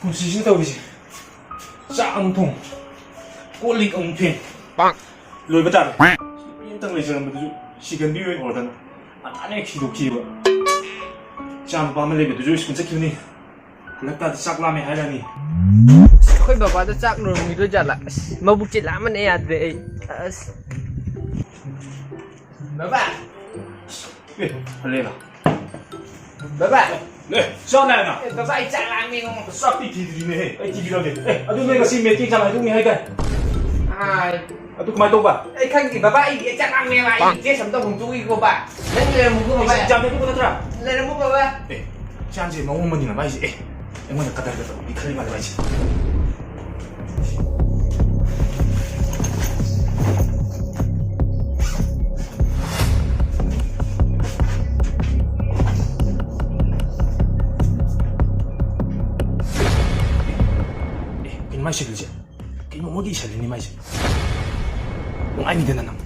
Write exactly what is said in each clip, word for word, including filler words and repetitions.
ꯄꯨꯟꯁꯤꯁꯤꯅ ꯇꯧꯔꯤꯁꯦ꯫ ꯆꯥꯛ ꯑꯃꯨꯛ ꯊꯣꯡ, ꯀꯣꯜ ꯂꯤꯛ ꯑꯃꯨꯛ ꯐꯦꯡ꯫ ꯄꯥꯛ꯫ ꯂꯣꯏꯕ ꯇꯥꯔꯦ꯫ ꯅꯨꯄꯤ ꯑꯝꯇꯪ ꯂꯩꯖꯔꯝꯕꯗꯨꯁꯨ ꯁꯤꯒꯟꯕꯤ ꯑꯣꯏ ꯑꯣꯏꯔꯗꯅ ꯉꯟꯇꯥꯅ ꯍꯦꯛ ꯁꯤꯗꯣꯛꯈꯤꯕ꯫ ꯏꯆꯥ ꯅꯨꯄꯥ ꯑꯃ ꯂꯩꯕꯗꯨꯁꯨ ꯁ꯭ꯀꯨꯜ ꯆꯠꯈꯤꯕꯅꯤ꯫ ꯍꯜꯂꯛꯇꯥꯗꯤ ꯆꯥꯛ ꯂꯥꯝꯃꯦ ꯍꯥꯏꯔꯛꯑꯅꯤ꯫ ꯑꯩꯈꯣꯏ ꯕꯕꯥꯗꯣ ꯆꯥꯛ ꯂꯣꯏꯔꯝꯈꯤꯗꯣꯏ ꯖꯥꯠꯂꯥ? ꯑꯁ, ꯃꯕꯨꯛꯁꯦ ꯂꯥꯝꯃꯟꯅ ꯌꯥꯗ꯭ꯔꯦ ꯑꯩ꯫ ꯑꯁ꯫ ꯕꯕꯥ! ꯑꯦ, ꯍꯜꯂꯦꯅ꯫ ꯕꯕꯥ! ꯑꯦ, ꯆꯥꯛ ꯂꯥꯝꯃꯦꯅ꯫ ꯑꯦ, ꯕꯕꯥ, ꯑꯩ ꯆꯥꯛ ꯂꯥꯝꯃꯦꯉꯣ꯫ ꯆꯥꯛꯇꯤ ꯊꯤꯗ꯭ꯔꯤꯅꯦꯍꯦ꯫ ꯑꯩ ꯊꯤꯕꯤꯔꯒꯦ꯫ ꯑꯦ, ꯑꯗꯨ ꯅꯣꯏ ꯉꯁꯤ ꯃꯦꯠꯀꯤ ꯑꯦꯛꯖꯥꯝ ꯍꯥꯏꯗꯣꯛꯅꯤ ꯍꯥꯏꯗꯥꯏ? ꯑꯥ꯫ ꯑꯗꯨ ꯀꯃꯥꯏꯅ ꯇꯧꯕ? ꯑꯩ ꯈꯪꯗꯦ, ꯕꯕꯥ, ꯑꯩ ꯆꯥꯛ ꯂꯥꯝꯃꯦꯕ꯫ ꯑꯩ ꯗ꯭ꯔꯦꯁ ꯑꯝꯇ ꯍꯣꯡꯗꯣꯛꯎꯒꯦꯀꯣ, ꯕꯕꯥ꯫ ꯅꯪ ꯂꯩꯔꯝꯃꯨꯀꯣ, ꯕꯕꯥ꯫ ꯑꯦꯛꯖꯥꯝ ꯍꯥꯏꯗꯣꯛꯄ ꯅꯠꯇ꯭ꯔꯥ? ꯂꯩꯔꯝꯃꯨ, ꯕꯕꯥ꯫ ꯑꯦ, ꯏꯆꯥꯁꯦ ꯃꯑꯣꯡ ꯑꯃꯅꯤꯅ ꯃꯥꯏꯁꯦ꯫ ꯑꯦ, ꯑꯩꯉꯣꯟꯗ ꯀꯗꯔꯒ ꯇꯧꯕꯤ ꯈꯜꯂꯤ ꯃꯥꯜꯂꯦ ꯃꯥꯏꯁꯦ꯫ ꯑꯦ, ꯀꯩꯅꯣ ꯃꯥꯏ ꯁꯤꯜꯂꯤꯁꯦ? ꯀꯩꯅꯣ ꯃꯣꯏꯒꯤ ꯏꯁꯜꯂꯤꯅꯤ ꯃꯥꯏꯁꯦ? ꯅꯨꯡꯉꯥꯏꯅꯤꯗꯅ ꯅꯪ꯫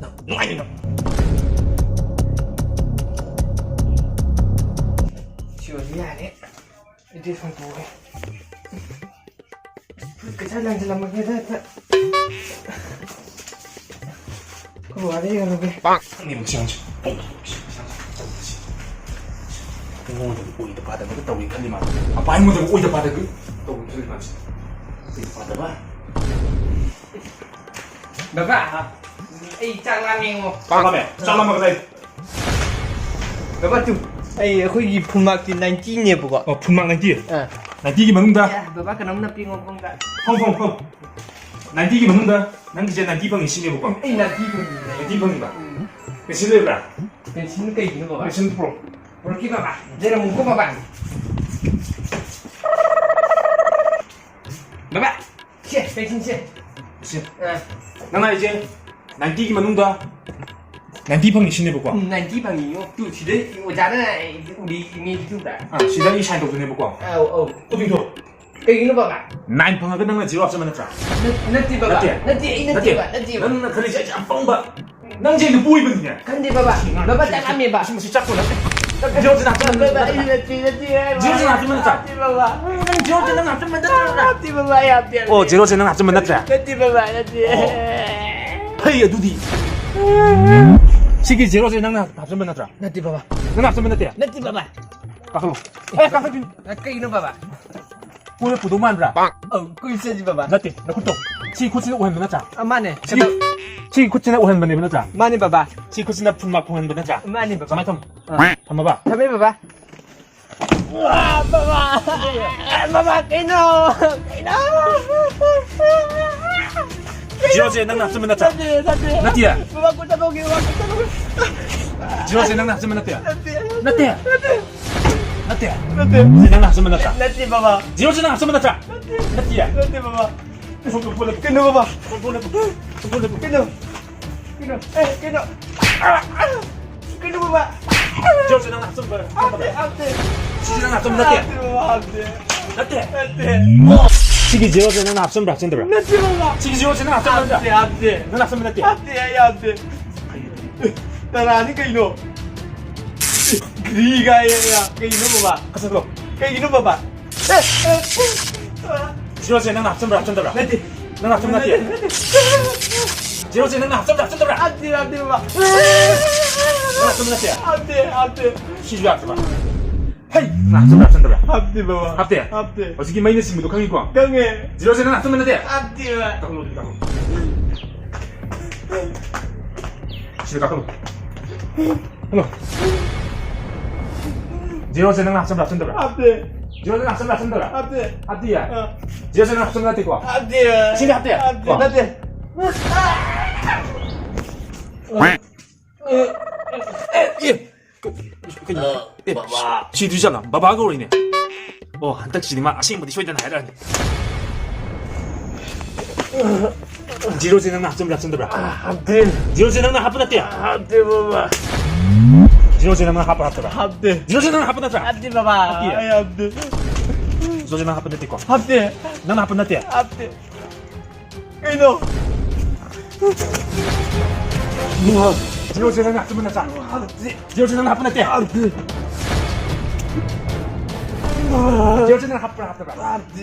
ꯅꯪ ꯅꯨꯡꯉꯥꯏꯅꯤ ꯅꯪ꯫ ꯁꯤ ꯑꯣꯏꯔꯗꯤ ꯌꯥꯔꯦ꯫ ꯑꯩ ꯗ꯭ꯔꯦꯁ ꯍꯣꯡꯗꯣꯛꯑꯒꯦ꯫ ꯐꯨꯔꯤꯠ ꯀꯩꯁꯥ ꯂꯪꯁꯤꯜꯂꯝꯃꯒꯦꯗ ꯍꯦꯛꯇ꯫ ꯑꯩꯈꯣꯏ ꯕꯕꯥꯗ ꯌꯦꯡꯍꯜꯂꯨꯒꯦ꯫ ꯄꯥꯛ! ꯅꯪꯒꯤ ꯃꯁꯤꯡꯁꯦ꯫ ꯑꯩꯉꯣꯟꯗꯕꯨ ꯑꯣꯏꯗ ꯄꯥꯗꯕꯒ ꯇꯧꯔꯤ ꯈꯜꯂꯤ ꯃꯥꯜꯂꯦ꯫ ꯑꯄꯥ ꯑꯩꯉꯣꯟꯗꯕꯨ ꯑꯣꯏꯗ ꯄꯥꯗꯕꯒ ꯇꯧꯔꯤ ꯈꯜꯂꯤ ꯃꯥꯜꯂꯦ꯫ ꯑꯣꯏꯗ ꯄꯥꯗꯕ꯫ ꯕꯕꯥ, ꯑꯩ ꯆꯥꯛ ꯂꯥꯝꯃꯦꯉꯣ꯫ ꯆꯥꯛ ꯂꯥꯝꯃꯦ? ꯆꯥꯛ ꯂꯥꯝꯃꯒ ꯂꯩ꯫ ꯕꯕꯥ, ꯇꯨ, ꯑꯩ, ꯑꯩꯈꯣꯏꯒꯤ ꯐꯨꯜ ꯃꯥꯔꯛꯇꯤ ꯅꯥꯏꯟꯇꯤꯅꯦꯕꯀꯣ꯫ ꯑꯣ, ꯐꯨꯜ ꯃꯥꯔꯛ ꯅꯥꯏꯟꯇꯤ? ꯑꯥ꯫ ꯅꯥꯏꯟꯇꯤꯒꯤ ꯃꯅꯨꯡꯗ? ꯑꯦ, ꯕꯕꯥ, ꯀꯩꯅꯣꯝ ꯅꯞꯄꯤꯉꯣ ꯈꯣꯡꯗ꯫ ꯐꯝ, ꯐꯝ, ꯐꯝ꯫ ꯅꯥꯏꯟꯇꯤꯒꯤ ꯃꯅꯨꯡꯗ ꯅꯪꯒꯤꯁꯦ ꯅꯥꯏꯟꯇꯤ ꯐꯪꯉꯤ ꯁꯤꯅꯦꯕꯀꯣ? ꯑꯩ ꯅꯥꯏꯟꯇꯤ ꯐꯪꯉꯤ꯫ ꯅꯥꯏꯟꯇꯤ ꯐꯪꯉꯤꯕ? ꯎꯝ꯫ ꯄꯦꯟꯁꯤꯜ ꯂꯩꯕ꯭ꯔꯥ? ꯄꯦꯟꯁꯤꯜ ꯀꯩꯒꯤꯅꯣ, ꯕꯕꯥ? ꯄꯦꯟꯁꯤꯜ ꯄꯨꯔꯛꯑꯣ꯫ ꯄꯨꯔꯛꯀꯦ, ꯕꯕꯥ꯫ ꯂꯩꯔꯝꯃꯨꯀꯣ, ꯕꯕꯥ꯫ ꯕꯕꯥ, ꯁꯦ, ꯄꯦꯟꯁꯤꯜꯁꯦ꯫ ꯁꯦ꯫ ꯑꯥ꯫ ꯅꯪ ꯍꯥꯏꯁꯦ ꯅꯥꯏꯟꯇꯤꯒꯤ ꯃꯅꯨꯡꯗ ꯅꯥꯏꯟꯇꯤ ꯐꯪꯉꯤ ꯁꯤꯅꯦꯕꯀꯣ? ꯎꯝ, ꯅꯥꯏꯟꯇꯤ ꯐꯪꯉꯤꯌꯣ꯫ ꯇꯨ, ꯁꯤꯗꯩ ꯑꯣꯖꯥꯅ ꯎꯔꯤ ꯏꯃꯦꯖꯇꯨꯗ꯫ ꯑꯥ, ꯁꯤꯗ ꯑꯩ ꯁꯥꯏꯟ ꯇꯧꯗꯣꯏꯅꯦꯕꯀꯣ? ꯑꯧ, ꯑꯧ꯫ ꯇꯨ ꯄꯤꯡꯊꯣꯛ꯫ ꯀꯩꯒꯤꯅꯣ, ꯕꯕꯥ? ꯅꯥꯏꯟ ꯐꯪꯉꯒ ꯅꯪꯅ ꯖꯤꯔꯣ ꯍꯥꯞꯆꯟꯕ ꯅꯠꯇ꯭ꯔꯥ? ꯅꯠ-, ꯅꯠꯇꯦ, ꯕꯕꯥ꯫ ꯅꯠꯇꯦ? ꯅꯠꯇꯦ, ꯑꯩ ꯅꯠꯇꯦ꯫ ꯅꯠꯇꯦꯕ, ꯅꯠꯇꯦꯕ꯫ ꯅꯪꯅ ꯈꯜꯂꯤꯁꯦ ꯑꯩꯁꯦ ꯌꯥꯝ ꯄꯪꯕ꯫ ꯅꯪꯁꯦ ꯂꯨꯄꯣꯏꯕꯅꯤꯅꯦ꯫ ꯈꯟꯗꯦ, ꯕꯕꯥ꯫ ꯁꯤ ꯑꯉꯥꯡ ꯕꯕꯥ, ꯆꯥꯛ ꯂꯥꯝꯃꯦꯕ꯫ ꯃꯁꯤ, ꯃꯁꯤ ꯆꯥꯛ ꯀꯣꯟꯅ ꯖꯤꯔꯣꯁꯦ ꯅꯪ ꯍꯥꯞꯆꯤꯟꯕ ꯅꯠꯇ꯭ꯔꯥ? ꯅꯠꯇꯦ, ꯅꯠꯇꯦ, ꯅꯠꯇꯦ, ꯖꯤꯔꯣꯁꯦ ꯅꯪ ꯍꯥꯞꯆꯤꯟꯕ ꯅꯠꯇ꯭ꯔꯥ? ꯅꯠꯇꯦ, ꯕꯕꯥ꯫ ꯅꯪ ꯖꯤꯔꯣꯁꯦ ꯅꯪ ꯍꯥꯞꯆꯤꯟꯕ ꯅꯠꯇ꯭ꯔꯥ? ꯅꯠꯇꯦ, ꯕꯕꯥ, ꯑꯩ ꯍꯥꯞꯇꯦ, ꯍꯥꯞꯇꯦ꯫ ꯑꯣ, ꯖꯤꯔꯣꯁꯦ ꯅꯪ ꯍꯥꯞꯆꯤꯟꯕ ꯅꯠꯇ꯭ꯔꯥ? ꯅꯠꯇꯦ, ꯕꯕꯥ, ꯅꯠꯇꯦ꯫ ꯑꯣ꯫ ꯐꯩ, ꯑꯗꯨꯗꯤ꯫ ꯁꯤꯒꯤ ꯖꯤꯔꯣꯁꯦ ꯅꯪꯅ ꯍꯥꯞꯆꯤꯟꯕ ꯅꯠꯇ꯭ꯔꯥ? ꯅꯠꯇꯦ, ꯕꯕꯥ꯫ ꯅꯪꯅ ꯍꯥꯞꯆꯤꯟꯕ ꯅꯠꯇꯦ? ꯅꯠꯇꯦ, ꯕꯕꯥ꯫ ꯀꯥꯈꯠꯂꯣ꯫ ꯑꯦ, ꯀꯥꯈꯠꯄꯤꯅꯨ꯫ ꯑ, ꯀꯩꯅꯣ, ꯕꯕꯥ? ꯀꯣꯏꯕ ꯄꯨꯗꯧ ꯃꯥꯟꯕ꯭ꯔꯥ? ꯑꯧ, ꯀꯣꯏꯕ ꯆꯠꯁꯤ, ꯕꯕꯥ꯫ ꯅꯠꯇꯦ, ꯅꯈꯨꯠꯇꯣ꯫ ꯁꯤ ꯈꯨꯠꯁꯤꯅ ꯑꯣꯏꯍꯟꯕ ꯅꯠꯇ꯭ꯔꯥ? ꯑ, ꯃꯥꯅꯦ꯫ ꯁꯤ, ꯁꯤ ꯈꯨꯠꯁꯤꯅ ꯑꯣꯏꯍꯟꯕꯅꯦꯕ ꯅꯠꯇ꯭ꯔꯥ? ꯃꯥꯅꯦ, ꯕꯕꯥ꯫ ꯁꯤ ꯈꯨꯠꯁꯤꯅ ꯐꯨꯟ ꯃꯥꯛ ꯐꯪꯍꯟꯕ ꯅꯠꯇ꯭ꯔꯥ? ꯃꯥꯅꯦ, ꯕꯕꯥ꯫ ꯁꯨꯃꯥꯏꯅ ꯊꯝꯃꯨ꯫ ꯑ꯫ ꯊꯝꯃꯕ? ꯊꯝꯃꯦ, ꯕꯕꯥ꯫ ꯑ, ꯕꯕꯥ꯫ ꯑ, ꯕꯕꯥ, ꯀꯩꯅꯣ? ꯀꯩꯅꯣ? ꯖꯤꯔꯣꯁꯦ ꯅꯪꯅ ꯍꯥꯞꯆꯤꯟꯕ ꯅꯠꯇ꯭ꯔꯥ? ꯅꯠꯇꯦ, ꯅꯠꯇꯦ꯫ ꯅꯠꯇꯦ? ꯕꯕꯥ, ꯈꯨꯠ ꯊꯥꯗꯣꯛꯀꯦ, ꯕꯕꯥ, ꯈꯨꯠ ꯊꯥꯗꯣꯛꯀꯦ꯫ ꯖꯤꯔꯣꯁꯦ ꯅꯪꯅ ꯍꯥꯞꯆꯤꯟꯕ ꯅꯠꯇꯦ? ꯅꯠꯇꯦ꯫ ꯅꯠꯇꯦ? ꯅꯠꯇꯦ꯫ ꯅꯠꯇꯦ꯫ ꯅꯠꯇꯦ꯫ ꯖꯤꯔꯣꯁꯦ ꯅꯪꯅ ꯍꯥꯞꯆꯤꯟꯕ ꯅꯠꯇ꯭ꯔꯥ? ꯅꯠꯇꯦ, ꯕꯕꯥ꯫ ꯖꯤꯔꯣꯁꯦ ꯅꯪꯅ ꯍꯥꯞꯆꯤꯟꯕ ꯅꯠꯇ꯭ꯔꯥ? ꯅꯠꯇꯦ꯫ ꯅꯠꯇꯦ꯫ ꯅꯠꯇꯦ, ꯕꯕꯥ꯫ ꯀꯩꯅꯣ, ꯕꯕꯥ? ꯀꯩꯅꯣ? ꯀꯩꯅꯣ? ꯑꯦ, ꯀꯩꯅꯣ? ꯑ, ꯑ, ꯀꯩꯅꯣ, ꯕꯕꯥ? ꯖꯤꯔꯣꯁꯦ ꯅꯪꯅ ꯍꯥꯞꯆꯤꯟꯕ ꯍꯥꯞꯇꯦ, ꯅꯠꯇ꯭ꯔꯥ? ꯍꯥꯞꯇꯦ꯫ ꯁꯤꯁꯦ ꯅꯪꯅ ꯍꯥꯞꯆꯤꯟꯕ ꯅꯠꯇꯦ? ꯍꯥꯞꯇꯦ, ꯕꯕꯥ, ꯍꯥꯞꯇꯦ꯫ ꯅꯠꯇꯦ? ꯅꯠꯇꯦ꯫ ꯁꯤꯒꯤ ꯖꯤꯔꯣꯁꯦ ꯅꯪꯅ ꯍꯥꯞꯆꯤꯟꯕ꯭ꯔꯥ, ꯍꯥꯞꯆꯤꯟꯗꯕ꯭ꯔꯥ? ꯅꯠꯇꯦ, ꯕꯕꯥ꯫ ꯁꯤꯒꯤ ꯖꯤꯔꯣꯁꯦ ꯅꯪꯅ ꯍꯥꯞꯆꯤꯟꯕ ꯅꯠꯇ꯭ꯔꯥ? ꯍꯥꯞꯇꯦ, ꯍꯥꯞꯇꯦ꯫ ꯅꯪꯅ ꯍꯥꯞꯆꯤꯟꯕ ꯅꯠꯇꯦ? ꯍꯥꯞꯇꯦ, ꯑꯩ ꯍꯥꯞꯇꯦ꯫ ꯇꯔꯥꯅꯤ ꯀꯩꯅꯣ? ꯒ꯭ꯔꯤꯒꯥꯏ ꯀꯩꯅꯣ, ꯕꯕꯥ? ꯀꯛꯆꯠꯂꯣ꯫ ꯀꯩꯒꯤꯅꯣ, ꯕꯕꯥ? ꯑꯦ, ꯑꯦ, ꯑꯦ꯫ ꯖꯤꯔꯣꯁꯦ ꯅꯪꯅ ꯍꯥꯞꯆꯤꯟꯕ꯭ꯔꯥ, ꯍꯥꯞꯆꯤꯟꯗꯕ꯭ꯔꯥ? ꯅꯠꯇꯦ꯫ ꯅꯪꯅ ꯍꯥꯞꯆꯤꯟꯕ ꯅꯠꯇꯦ? ꯅꯠꯇꯦ, ꯅꯠꯇꯦ꯫ ꯖꯤꯔꯣꯁꯦ ꯅꯪꯅ ꯍꯥꯞꯆꯤꯟꯕ꯭ꯔꯥ, ꯍꯥꯞꯆꯤꯟꯗꯕ꯭ꯔꯥ? ꯍꯥꯞꯇꯦ, ꯍꯥꯞꯇꯦ, ꯕꯕꯥ꯫ ꯅꯪꯅ ꯍꯥꯞꯆꯤꯟꯕ ꯅꯠꯇꯦ? ꯍꯥꯞꯇꯦ, ꯍꯥꯞꯇꯦ꯫ ꯁꯤꯁꯨ ꯌꯥꯗ꯭ꯔꯕ? ꯍꯩ! ꯅꯪꯅ ꯍꯥꯞꯆꯤꯟꯕ꯭ꯔꯥ, ꯍꯥꯞꯆꯤꯟꯗꯕ꯭ꯔꯥ? ꯍꯥꯞꯇꯦ, ꯕꯕꯥ꯫ ꯍꯥꯞꯇꯦ? ꯍꯥꯞꯇꯦ꯫ ꯍꯧꯖꯤꯛꯀꯤ ꯃꯩꯅ ꯁꯤꯡꯕꯗꯣ ꯈꯪꯉꯤꯀꯣ? ꯈꯪꯉꯦ꯫ ꯖꯤꯔꯣꯁꯦ ꯅꯪꯅ ꯍꯥꯞꯆꯤꯟꯕ ꯅꯠꯇꯦ? ꯍꯥꯞꯇꯦ, ꯕꯕꯥ꯫ ꯀꯥꯈꯠꯂꯣ, ꯑꯗꯨꯗꯤ ꯀꯥꯈꯠꯂꯣ꯫ ꯁꯤꯗ ꯀꯥꯈꯠꯂꯣ꯫ ꯍꯜꯂꯣ꯫ ꯖꯤꯔꯣꯁꯦ ꯅꯪꯅ ꯍꯥꯞꯆꯤꯟꯕ꯭ꯔꯥ, ꯍꯥꯞꯆꯤꯟꯗꯕ꯭ꯔꯥ? ꯍꯥꯞꯇꯦ꯫ ꯖꯤꯔꯣꯁꯦ ꯅꯪꯅ ꯍꯥꯞꯆꯤꯟꯕ꯭ꯔꯥ, ꯍꯥꯞꯆꯤꯟꯗꯕ꯭ꯔꯥ? ꯍꯥꯞꯇꯦ꯫ ꯍꯥꯞꯇꯤꯌꯦ? ꯑ꯫ ꯖꯤꯔꯣꯁꯦ ꯅꯪꯅ ꯍꯥꯞꯆꯤꯟꯕ ꯅꯠꯇꯦꯀꯣ? ꯍꯥꯞꯇꯦ꯫ ꯁꯤꯗꯤ ꯍꯥꯞꯇꯦ? ꯍꯥꯞꯇꯦ, ꯀꯣ? ꯅꯠꯇꯦ꯫ ꯑꯦ, ꯑꯦ, ꯑꯦ, ꯀꯩꯅꯣ? ꯑ, ꯑꯦ, ꯕꯕꯥ꯫ ꯁꯤꯗꯤ ꯆꯠꯂꯣ, ꯕꯕꯥ ꯀꯧꯔꯤꯅꯦ꯫ ꯑꯣ, ꯍꯟꯗꯛꯁꯤꯗꯤ ꯃꯥ ꯑꯁꯦꯡꯕꯗꯤ ꯁꯣꯏꯗꯅ ꯍꯥꯏꯔꯛꯑꯅꯤ꯫ ꯖꯤꯔꯣꯁꯦ ꯅꯪꯅ ꯍꯥꯞꯆꯤꯟꯕ꯭ꯔꯥ, ꯍꯥꯞꯆꯤꯟꯗꯕ꯭ꯔꯥ? ꯑ, ꯍꯥꯞꯇꯦ꯫ ꯖꯤꯔꯣꯁꯦ ꯅꯪꯅ ꯍꯥꯞꯄ ꯅꯠꯇꯦ? ꯑ, ꯍꯥꯞꯇꯦ, ꯕꯕꯥ꯫ ꯖꯤꯔꯣꯁꯦ ꯅꯪꯅ ꯍꯥꯞꯄ, ꯍꯥꯞꯇꯕ꯭ꯔꯥ? ꯍꯥꯞꯇꯦ꯫ ꯖꯤꯔꯣꯁꯦ ꯅꯪꯅ ꯍꯥꯞꯄ ꯅꯠꯇ꯭ꯔꯥ? ꯍꯥꯞꯇꯦ, ꯕꯕꯥ꯫ ꯍꯥꯞꯇꯤꯌꯦ? ꯑꯩ ꯍꯥꯞꯇꯦ꯫ ꯖꯤꯔꯣꯁꯦ ꯅꯪ ꯍꯥꯞꯄ ꯅꯠꯇꯦꯀꯣ? ꯍꯥꯞꯇꯦ꯫ ꯅꯪꯅ ꯍꯥꯞꯄ ꯅꯠꯇꯦ? ꯍꯥꯞꯇꯦ꯫ ꯀꯩꯅꯣ? ꯏꯕꯨꯡꯉꯣ, ꯖꯤꯔꯣꯁꯦ ꯅꯪꯅ ꯍꯥꯞꯆꯕ ꯅꯠꯇ꯭ꯔꯥ? ꯖꯤꯔꯣꯁꯦ ꯅꯪꯅ ꯍꯥꯞꯄ ꯅꯠꯇꯦ? ꯖꯤꯔꯣꯁꯦ ꯅꯪꯅ ꯍꯥꯞꯄ꯭ꯔꯥ ꯍꯥꯞꯇꯕ꯭ꯔꯥ? ꯍꯥꯞꯇꯦ꯫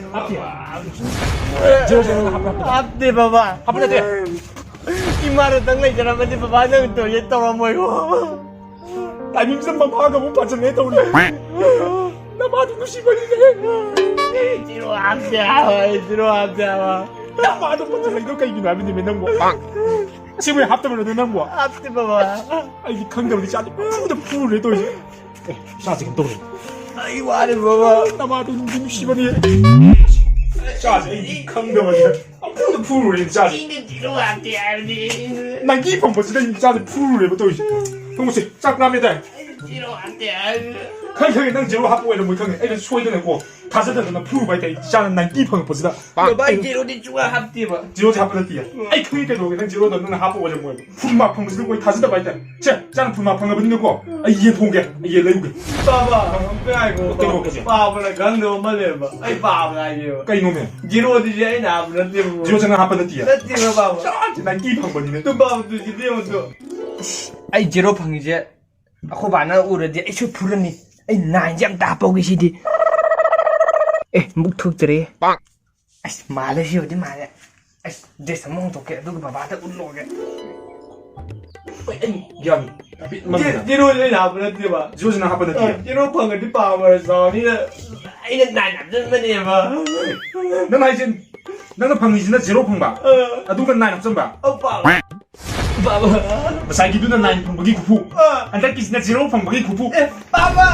ꯖꯤꯔꯣꯁꯦ ꯅꯪꯅ ꯍꯥꯞꯄ꯭ꯔꯥ ꯍꯥꯞꯇꯕ꯭ꯔꯥ? ꯍꯥꯞꯇꯦ ꯕꯕꯥ꯫ ꯍꯥꯞꯄ ꯅꯠꯇꯦ? ꯏꯃꯥꯅꯗꯪ ꯂꯩꯖꯔꯝꯃꯗꯤ ꯕꯕꯥ ꯅꯪ ꯇꯣꯏꯂꯦꯠ ꯇꯧꯔꯝꯃꯣꯏꯀꯣ꯫ ꯇꯥꯏꯃꯤꯡꯁꯤꯗ ꯃꯃꯥꯒ ꯑꯃꯨꯛ ꯄꯥꯁꯤꯜꯂꯦ ꯇꯧꯔꯤ꯫ ꯅꯃꯥꯗꯨ ꯅꯨꯡꯁꯤꯕꯅꯤꯅꯦ꯫ ꯖꯤꯔꯣ ꯍꯥꯞꯇꯦ ꯍꯥꯏꯕ, ꯖꯤꯔꯣ ꯍꯥꯞꯇꯦ ꯍꯥꯏꯕ꯫ ꯅꯃꯥꯗꯨ ꯄꯥꯁꯤꯜꯂꯛꯏꯗꯣ ꯀꯩꯒꯤꯅꯣ ꯍꯥꯏꯕꯅꯤꯃꯦ ꯅꯪꯕꯨ? ꯑꯁꯦꯡꯕꯩ ꯍꯥꯞꯇꯕ꯭ꯔꯣ ꯅꯪꯕꯨ? ꯍꯥꯞꯇꯦ ꯕꯕꯥ꯫ ꯑꯩꯗꯤ ꯈꯪꯗꯕꯅꯤ ꯏꯆꯥꯁꯦ ꯄꯨꯗ ꯄꯨꯔꯦ ꯇꯧꯔꯤꯁꯦ꯫ ꯑꯦ, ꯏꯆꯥꯁꯦ ꯀꯩꯅꯣ ꯇꯧꯔꯦ꯫ ꯑꯩ ꯋꯥꯔꯦ ꯕꯕꯥ꯫ ꯅꯃꯥꯗꯨ ꯅꯨꯡꯗꯤ ꯅꯨꯡꯁꯤꯕꯅꯤ꯫ ꯏꯆꯥꯁꯦ ꯑꯩꯗꯤ ꯈꯪꯗꯕꯅꯤ꯫ ꯑꯄꯨꯗ ꯐꯨꯔꯨꯔꯦ ꯏꯆꯥꯁꯦ꯫ ꯑꯩꯅ ꯖꯤꯔꯣ ꯍꯥꯞꯇꯦ ꯍꯥꯏꯕꯅꯤ꯫ ꯅꯥꯏꯟꯇꯤ ꯐꯪꯕꯁꯤꯗ ꯏꯆꯥꯁꯦ ꯐꯨꯔꯨꯔꯦꯕ ꯇꯧꯔꯤꯁꯦ꯫ ꯊꯣꯡꯉꯁꯦ, ꯆꯥꯛ ꯂꯥꯝꯃꯦ ꯇꯥꯏ꯫ ꯑꯩꯅ ꯖꯤꯔꯣ ꯍꯥꯞꯇꯦ ꯍꯥꯏꯕꯅꯤ꯫ ꯈꯪꯉꯦ, ꯈꯪꯉꯦ, ꯅꯪ ꯖꯤꯔꯣ ꯍꯥꯞꯄ ꯑꯣꯏꯔꯝꯃꯣꯏ ꯈꯪꯉꯦ꯫ ꯑꯩꯅ ꯁꯣꯏꯗꯅꯀꯣ, ꯊꯥꯖꯗꯗꯅ ꯐꯨꯔꯨꯕ ꯍꯥꯏꯇꯥꯔꯦ꯫ ꯏꯆꯥꯅ ꯅꯥꯏꯟꯇꯤ ꯐꯪꯉꯛꯄꯁꯤꯗ꯫ ꯕꯕꯥ, ꯑꯩ ꯖꯤꯔꯣꯗꯤ ꯁꯨꯡꯍꯥꯞ ꯍꯥꯞꯇꯦꯕ꯫ ꯖꯤꯔꯣꯗꯤ ꯍꯥꯞꯄ ꯅꯠꯇꯤꯌꯦ꯫ ꯎꯝ꯫ ꯑꯩ ꯈꯪꯉꯤ ꯀꯩꯗꯧꯔꯒꯦ ꯅꯪ ꯖꯤꯔꯣꯗꯣ ꯅꯪꯅ ꯍꯥꯞꯄ ꯑꯣꯏꯔꯝꯃꯣꯏꯕ꯫ ꯐꯨꯜ ꯃꯥꯔꯛ ꯐꯪꯕꯁꯤꯗ ꯑꯩꯈꯣꯏ ꯊꯥꯖꯗꯕ ꯍꯥꯏꯇꯥꯔꯦ꯫ ꯁꯦ, ꯏꯆꯥꯅ ꯐꯨꯜ ꯃꯥꯔꯛ ꯐꯪꯉꯕꯅꯤꯅꯀꯣ, ꯑꯩ ꯌꯦꯟ ꯊꯣꯡꯒꯦ, ꯑꯩ ꯌꯦꯟ ꯂꯩꯔꯨꯒꯦ꯫ ꯕꯕꯥ, ꯑꯝꯇ ꯉꯥꯏꯈꯣ꯫ ꯀꯩꯅꯣ, ꯀꯩꯅꯣ? ꯄꯥꯕꯅ ꯈꯪꯗꯕ ꯑꯃ ꯂꯩꯔꯝꯕ꯫ ꯑꯩ ꯄꯥꯕꯅ ꯍꯥꯏꯒꯦꯕ꯫ ꯀꯩꯅꯣꯃꯦ? ꯖꯤꯔꯣꯗꯨꯗꯤ ꯑꯩꯅ ꯍꯥꯞꯄ ꯅꯠꯇꯦꯕ꯫ ꯖꯤꯔꯣ ꯆꯪꯉ ꯍꯥꯞꯄ ꯅꯠꯇꯤꯌꯦ꯫ ꯅꯠꯇꯦꯕ, ꯕꯕꯥ꯫ ꯆꯥꯔꯗꯤ ꯅꯥꯏꯟꯇꯤ ꯐꯪꯕꯅꯤꯅꯦ꯫ ꯇꯨ ꯕꯕꯥ, ꯇꯨ ꯁꯤꯗꯤ ꯌꯦꯡꯉꯨ ꯇꯨ꯫ ꯑꯩ ꯖꯤꯔꯣ ꯐꯪꯉꯤꯁꯦ ꯑꯩꯈꯣꯏ ꯕꯥꯅ ꯎꯔꯗꯤ ꯑꯩꯁꯨ ꯐꯨꯔꯅꯤ꯫ ꯑꯩ ꯅꯥꯏꯟꯁꯦ ꯑꯝꯇ ꯍꯥꯞꯄꯧꯒꯦ ꯁꯤꯗꯤ꯫ ꯑꯦ, ꯃꯨꯛ ꯊꯣꯛꯇ꯭ꯔꯦ꯫ ꯑꯁ, ꯃꯥꯜꯂꯦ, ꯁꯤꯕꯨꯗꯤ ꯃꯥꯜꯂꯦ꯫ ꯑꯁ, ꯗ꯭ꯔꯦꯁ ꯑꯃ ꯍꯣꯡꯗꯣꯛꯀꯦ, ꯑꯗꯨꯒ ꯕꯕꯥꯗ ꯎꯠꯂꯣꯒꯦ꯫ ꯍꯣꯏ, ꯑꯩ ꯒ꯭ꯌꯥꯟ ꯕꯤꯠ ꯑꯃ ꯖꯤ-, ꯂꯩꯇꯦ꯫ ꯖꯤꯔꯣꯁꯦ ꯑꯩꯅ ꯍꯥꯞꯄ ꯅꯠꯇꯦꯕ꯫ ꯖꯤꯔꯣꯁꯦ ꯅꯪ ꯍꯥꯞꯄ ꯅꯠꯇꯦ꯫ ꯑ, ꯖꯤꯔꯣ ꯐꯪꯉꯗꯤ ꯄꯥꯕ ꯆꯥꯎꯅꯤꯅ ꯑꯩꯅ ꯅꯥꯏꯟ ꯍꯥꯞꯆꯟꯕꯅꯦꯕ꯫ ꯅꯪ ꯍꯥꯏꯁꯦ, ꯅꯪꯅ ꯐꯪꯉꯤꯁꯤꯅ ꯖꯤꯔꯣ ꯐꯪꯕ, ꯑ꯫ ꯑꯗꯨꯒ ꯅꯥꯏꯟ ꯍꯥꯞꯆꯟꯕ? ꯑꯧ, ꯄꯥꯕ꯫ ꯄꯥꯕ꯫ ꯉꯁꯥꯏꯒꯤꯗꯨꯅ ꯅꯥꯏꯟ ꯐꯪꯕꯒꯤ ꯈꯨꯐꯨ, ꯑ꯫ ꯍꯟꯗꯛꯀꯤꯁꯤꯅ ꯖꯤꯔꯣ ꯐꯪꯕꯒꯤ ꯈꯨꯐꯨ꯫ ꯑꯦ, ꯄꯥꯕ꯫